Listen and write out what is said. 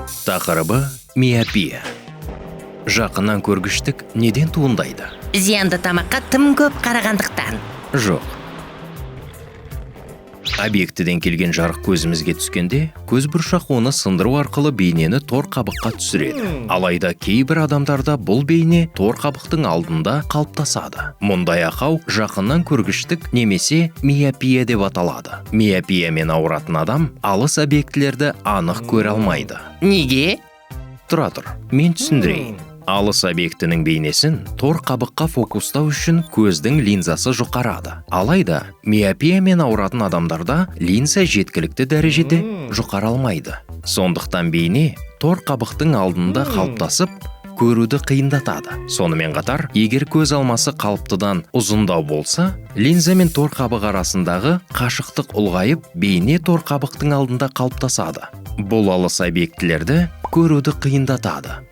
Тақырыбы: миопия. Жақыннан көргіштік неден туындайды? Зиянды тамаққа тым көп қарағандықтан. Жоқ. Объектіден келген жарық көзімізге түскенде, көз бұршақ оны сындыру арқылы бейнені тор қабыққа түсіреді. Алайда кейбір адамдарда бұл бейне тор қабықтың алдында қалыптасады. Мұндай ақау жақыннан көргіштік немесе миопия деп аталады. Миопиямен ауыратын адам алыс объектілерді анық көре алмайды. Неге? Тұра тұр, мен түсіндірейін. Алыс объектінің бейнесін тор қабыққа фокустау үшін көздің линзасы жұқарады. Алайда миопиямен ауыратын адамдарда линза жеткілікті дәрежеде жұқара алмайды. Сондықтан бейне тор қабықтың алдында қалыптасып, көруді қиындатады. Сонымен қатар, егер көз алмасы қалыптыдан ұзындау болса, линза мен тор қабық арасындағы қашықтық ұлғайып, бейне тор қабықтың алдында қалыптасады. Бұл алыс объектілерді көруді қиындатады.